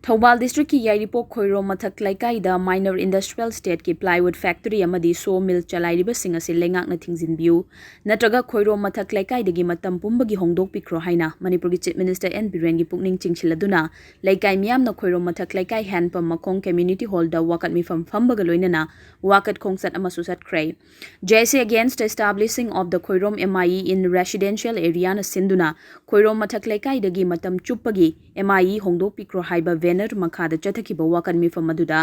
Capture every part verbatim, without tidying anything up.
ꯊꯧꯕꯥꯜ ꯗꯤꯁꯇ꯭ꯔꯤꯛꯀꯤ ꯌꯥꯏꯔꯤꯄꯣꯛ ꯈꯣꯏꯔꯣꯝ ꯃꯊꯛ ꯂꯩꯀꯥꯏꯗ ꯃꯥꯏꯅꯔ ꯏꯟꯗꯁꯇ꯭ꯔꯤꯌꯦꯜ ꯏꯁꯇꯦꯠꯀꯤ ꯄ꯭ꯂꯥꯏꯋꯨꯗ ꯐꯦꯛꯇꯔꯤ ꯑꯃꯗꯤ ꯁꯣ ꯃꯤꯜ ꯆꯂꯥꯏꯔꯤꯕꯁꯤꯡ ꯑꯁꯤ ꯂꯩꯉꯥꯛꯅ ꯊꯤꯡꯖꯤꯟꯕꯤꯌꯨ, ꯅꯠꯇ꯭ꯔꯒ ꯈꯣꯏꯔꯣꯝ ꯃꯊꯛ ꯂꯩꯀꯥꯏꯗꯒꯤ ꯃꯇꯝ ꯄꯨꯝꯕꯒꯤ ꯍꯣꯡꯗꯣꯛꯄꯤꯈ꯭ꯔꯣ ꯍꯥꯏꯅ ꯃꯅꯤꯄꯨꯔꯒꯤ ꯆꯤꯐ ꯃꯤꯅꯤꯁꯇꯔ ꯑꯦꯟ ꯕꯤꯔꯦꯟꯒꯤ ꯄꯨꯛꯅꯤꯡ ꯆꯤꯡꯁꯤꯜꯂꯗꯨꯅ ꯂꯩꯀꯥꯏ ꯃꯤꯌꯥꯝꯅ ꯈꯣꯏꯔꯣꯝ ꯃꯊꯛ ꯂꯩꯀꯥꯏ ꯍꯦꯟꯄꯝ ꯃꯈꯣꯡ ꯀꯝꯃ꯭ꯌꯨꯅꯤꯇꯤ ꯍꯣꯜꯗ ꯋꯥꯀꯠ ꯃꯤꯐꯝ ꯐꯝꯕꯒ ꯂꯣꯏꯅꯅ ꯋꯥꯀꯠ ꯈꯣꯡꯆꯠ ꯑꯃꯁꯨ ꯆꯠꯈ꯭ꯔꯦ꯫ J C against establishing of the Khoirom M I E in residential areaꯅ ꯁꯤꯟꯗꯨꯅ ꯈꯣꯏꯔꯣꯝ ꯃꯊꯛ ꯂꯩꯀꯥꯏꯗꯒꯤ ꯃꯇꯝ ꯆꯨꯞꯄꯒꯤ M I E ꯍꯣꯡꯗꯣꯛꯄꯤꯈ꯭ꯔꯣ ꯍꯥꯏꯕ ꯕꯦꯅꯔ ꯃꯈꯥꯗ ꯆꯠꯊꯈꯤꯕ ꯋꯥꯀꯠ ꯃꯤꯐꯝ ꯑꯗꯨꯗ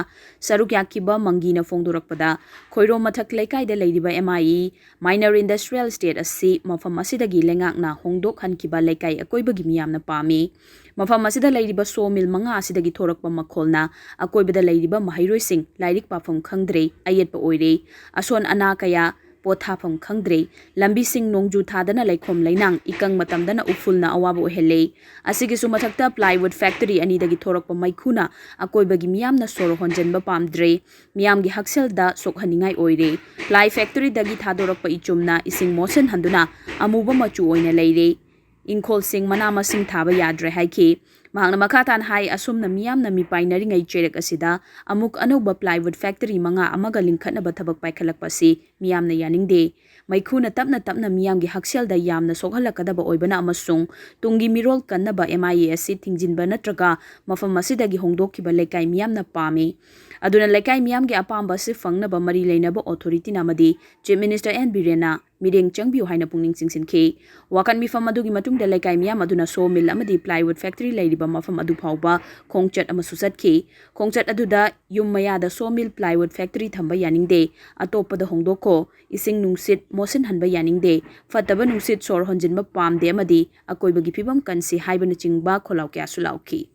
ꯁꯔꯨꯛ ꯌꯥꯈꯤꯕ ꯃꯪꯒꯤꯅ ꯐꯣꯡꯗꯣꯔꯛꯄꯗ, ꯈꯣꯏꯔꯣꯝ ꯃꯊꯛ ꯂꯩꯀꯥꯏꯗ ꯂꯩꯔꯤꯕ M I E, minor industrial state ꯑꯁꯤ ꯃꯐꯝ ꯑꯁꯤꯗꯒꯤ ꯂꯩꯉꯥꯛꯅ ꯍꯣꯡꯗꯣꯛꯍꯟꯈꯤꯕ ꯂꯩꯀꯥꯏ ꯑꯀꯣꯏꯕꯒꯤ ꯃꯤꯌꯥꯝꯅ ꯄꯥꯝꯃꯤ꯫ ꯃꯐꯝ ꯑꯁꯤꯗ ꯂꯩꯔꯤꯕ ꯁꯣ ꯃꯤꯜ ꯃꯉꯥ ꯑꯁꯤꯗꯒꯤ ꯊꯣꯔꯛꯄ ꯃꯈꯣꯜꯅ ꯑꯀꯣꯏꯕꯗ ꯂꯩꯔꯤꯕ ꯃꯍꯩꯔꯣꯏꯁꯤꯡ ꯂꯥꯏꯔꯤꯛ ꯄꯥꯐꯝ ꯈꯪꯗ꯭ꯔꯦ, ꯑꯌꯦꯠꯄ ꯑꯣꯏꯔꯦ꯫ ꯑꯁꯣꯟ ꯑꯅꯥ ꯀꯌꯥ ꯄꯣꯊꯥꯐꯝ ꯈꯪꯗ꯭ꯔꯦ꯫ ꯂꯝꯕꯤꯁꯤꯡ ꯅꯣꯡꯖꯨ ꯊꯥꯗꯅ ꯂꯩꯈꯣꯝ ꯂꯩꯅꯥꯡ, ꯏꯀꯪ ꯃꯇꯝꯗꯅ ꯎꯐꯨꯜꯅ ꯑꯋꯥꯕ ꯑꯣꯏꯍꯜꯂꯦ꯫ ꯑꯁꯤꯒꯤꯁꯨ ꯃꯊꯛꯇ ꯄ꯭ꯂꯥꯏꯋꯨꯗ ꯐꯦꯛꯇꯔꯤ ꯑꯅꯤꯗꯒꯤ ꯊꯣꯔꯛꯄ ꯃꯩꯈꯨꯅ ꯑꯀꯣꯏꯕꯒꯤ ꯃꯤꯌꯥꯝꯅ ꯁꯣꯔ ꯍꯣꯟꯖꯤꯟꯕ ꯄꯥꯝꯗ꯭ꯔꯦ꯫ ꯃꯤꯌꯥꯝꯒꯤ ꯍꯛꯁꯦꯜꯗ ꯁꯣꯛꯍꯟꯅꯤꯡꯉꯥꯏ ꯑꯣꯏꯔꯦ꯫ ꯄ꯭ꯂꯥꯏ ꯐꯦꯛꯇꯔꯤꯗꯒꯤ ꯊꯥꯗꯣꯔꯛꯄ ꯏꯆꯨꯝꯅ ꯏꯁꯤꯡ ꯃꯣꯠꯁꯤꯟꯍꯟꯗꯨꯅ ꯑꯃꯨꯕ ꯃꯆꯨ ꯑꯣꯏꯅ ꯂꯩꯔꯦ꯫ ꯏꯪꯈꯣꯜꯁꯤꯡ, ꯃꯅꯥ ꯃꯁꯤꯡ ꯊꯥꯕ ꯌꯥꯗ꯭ꯔꯦ ꯍꯥꯏꯈꯤ꯫ ꯃꯍꯥꯛꯅ ꯃꯈꯥ ꯇꯥꯅ ꯍꯥꯏ, ꯑꯁꯨꯝꯅ ꯃꯤꯌꯥꯝꯅ ꯃꯤꯄꯥꯏꯅꯔꯤꯉꯩ ꯆꯩꯔꯛ ꯑꯁꯤꯗ ꯑꯃꯨꯛ ꯑꯅꯧꯕ ꯄ꯭ꯂꯥꯏꯋꯨꯗ ꯐꯦꯛꯇꯔꯤ ꯃꯉꯥ ꯑꯃꯒ ꯂꯤꯡꯈꯠꯅꯕ ꯊꯕꯛ ꯄꯥꯏꯈꯠꯂꯛꯄ ꯑꯁꯤ ꯃꯤꯌꯥꯝꯅ ꯌꯥꯅꯤꯡꯗꯦ꯫ ꯃꯩꯈꯨꯅ ꯇꯞꯅ ꯇꯞꯅ ꯃꯤꯌꯥꯝꯒꯤ ꯍꯛꯁꯦꯜꯗ ꯌꯥꯝꯅ ꯁꯣꯛꯍꯜꯂꯛꯀꯗꯕ ꯑꯣꯏꯕꯅ ꯑꯃꯁꯨꯡ ꯇꯨꯡꯒꯤ ꯃꯤꯔꯣꯜ ꯀꯟꯅꯕ M I E ꯑꯁꯤ ꯊꯤꯡꯖꯤꯟꯕ ꯅꯠꯇ꯭ꯔꯒ ꯃꯐꯝ ꯑꯁꯤꯗꯒꯤ ꯍꯣꯡꯗꯣꯛꯈꯤꯕ ꯂꯩꯀꯥꯏ ꯃꯤꯌꯥꯝꯅ ꯄꯥꯝꯃꯤ꯫ ꯑꯗꯨꯅ ꯂꯩꯀꯥꯏ ꯃꯤꯌꯥꯝꯒꯤ ꯑꯄꯥꯝꯕ ꯑꯁꯤ ꯐꯪꯅꯕ ꯃꯔꯤ ꯂꯩꯅꯕ ꯑꯣꯊꯣꯔꯤꯇꯤꯅ ꯑꯃꯗꯤ ꯆꯤꯐ ꯃꯤꯅꯤꯁꯇꯔ ꯑꯦꯟ ꯕꯤꯔꯦꯟꯅ ꯃꯤꯠꯌꯦꯡ ꯆꯪꯕꯤꯌꯨ ꯍꯥꯏꯅ ꯄꯨꯛꯅꯤꯡ ꯆꯤꯡꯁꯤꯟꯈꯤ꯫ ꯋꯥꯀꯠ ꯃꯤꯐꯝ ꯑꯗꯨꯒꯤ ꯃꯇꯨꯡꯗ ꯂꯩꯀꯥꯏ ꯃꯤꯌꯥꯝ ꯑꯗꯨꯅ ꯁꯣ ꯃꯤꯜ ꯑꯃꯗꯤ ꯄ꯭ꯂꯥꯏꯋꯨꯗ ꯐꯦꯛꯇꯔꯤ ꯂꯩꯔꯤꯕ ꯃꯐꯝ ꯑꯗꯨ ꯐꯥꯎꯕ ꯈꯣꯡꯆꯠ ꯑꯃꯁꯨ ꯆꯠꯈꯤ꯫ ꯈꯣꯡꯆꯠ ꯑꯗꯨꯗ ꯌꯨꯝ ꯃꯌꯥꯗ ꯁꯣ ꯃꯤꯜ, ꯄ꯭ꯂꯥꯏꯋꯨꯗ ꯐꯦꯛꯇꯔꯤ ꯊꯝꯕ ꯌꯥꯅꯤꯡꯗꯦ, ꯑꯇꯣꯞꯄꯗ ꯍꯣꯡꯗꯣꯛꯈꯣ, ꯏꯁꯤꯡ ꯅꯨꯡꯁꯤꯠ ꯃꯣꯠꯁꯤꯟꯍꯟꯕ ꯌꯥꯅꯤꯡꯗꯦ, ꯐꯠꯇꯕ ꯅꯨꯡꯁꯤꯠ ꯁꯣꯔ ꯍꯣꯟꯖꯤꯟꯕ ꯄꯥꯝꯗꯦ ꯑꯃꯗꯤ ꯑꯀꯣꯏꯕꯒꯤ ꯐꯤꯕꯝ ꯀꯟꯁꯤ ꯍꯥꯏꯕꯅꯆꯤꯡꯕ ꯈꯣꯜꯂꯥꯎ ꯀꯌꯥꯁꯨ ꯂꯥꯎꯈꯤ꯫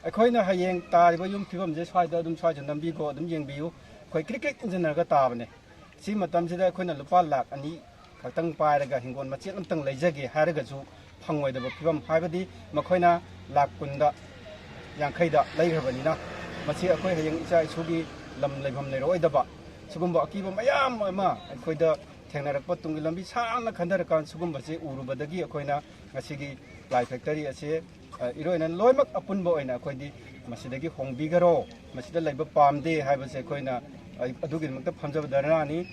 ꯑꯩꯈꯣꯏꯅ ꯍꯌꯦꯡ ꯇꯥꯔꯤꯕ ꯌꯨꯝ ꯐꯤꯕꯝꯁꯦ ꯁ꯭ꯋꯥꯏꯗ ꯑꯗꯨꯝ, ꯁ꯭ꯋꯥꯏꯗ ꯅꯝꯕꯤꯈꯣ, ꯑꯗꯨꯝ ꯌꯦꯡꯕꯤꯌꯨ꯫ ꯑꯩꯈꯣꯏ ꯀ꯭ꯔꯤꯛ ꯀ꯭ꯔꯤꯛ ꯏꯟꯁꯤꯟꯅꯔꯒ ꯇꯥꯕꯅꯦ꯫ ꯁꯤ ꯃꯇꯝꯁꯤꯗ ꯑꯩꯈꯣꯏꯅ ꯂꯨꯄꯥ ꯂꯥꯈ ꯑꯅꯤ ꯈꯛꯇꯪ ꯄꯥꯏꯔꯒ ꯍꯤꯡꯒꯣꯜ ꯃꯆꯦꯠ ꯑꯃꯇꯪ ꯂꯩꯖꯒꯦ ꯍꯥꯏꯔꯒꯁꯨ ꯐꯪꯉꯣꯏꯗꯕ ꯐꯤꯕꯝ, ꯍꯥꯏꯕꯗꯤ ꯃꯈꯣꯏꯅ ꯂꯥꯈ ꯀꯨꯟꯗ, ꯌꯥꯡꯈꯩꯗ ꯂꯩꯈ꯭ꯔꯕꯅꯤꯅ, ꯃꯁꯤ ꯑꯩꯈꯣꯏ ꯍꯌꯦꯡ ꯏꯆꯥ ꯏꯁꯨꯒꯤ ꯂꯝ ꯂꯩꯐꯝ ꯂꯩꯔꯛꯑꯣꯏꯗꯕ ꯁꯤꯒꯨꯝꯕ ꯑꯀꯤꯕ ꯃꯌꯥꯝ ꯑꯃ ꯑꯩꯈꯣꯏꯗ ꯊꯦꯡꯅꯔꯛꯄ ꯇꯨꯡꯒꯤ ꯂꯝꯕꯤ ꯁꯥꯡꯅ ꯈꯟꯊꯔꯀꯥꯟ ꯁꯤꯒꯨꯝꯕꯁꯤ ꯎꯔꯨꯕꯗꯒꯤ ꯑꯩꯈꯣꯏꯅ ꯉꯁꯤꯒꯤ ꯄ꯭ꯂꯥꯏ ꯐꯦꯛꯇꯔꯤ ꯑꯁꯤ, ꯑ, ꯏꯔꯣꯏꯅ ꯂꯣꯏꯅꯃꯛ ꯑꯄꯨꯟꯕ ꯑꯣꯏꯅ ꯑꯩꯈꯣꯏꯗꯤ ꯃꯁꯤꯗꯒꯤ ꯍꯣꯡꯕꯤꯈꯔꯣ, ꯃꯁꯤꯗ ꯂꯩꯕ ꯄꯥꯝꯗꯦ ꯍꯥꯏꯕꯁꯦ ꯑꯩꯈꯣꯏꯅ, ꯑ, ꯑꯗꯨꯒꯤꯗꯃꯛꯇ ꯐꯝꯖꯕ ꯙꯔꯅꯥꯅꯤ꯫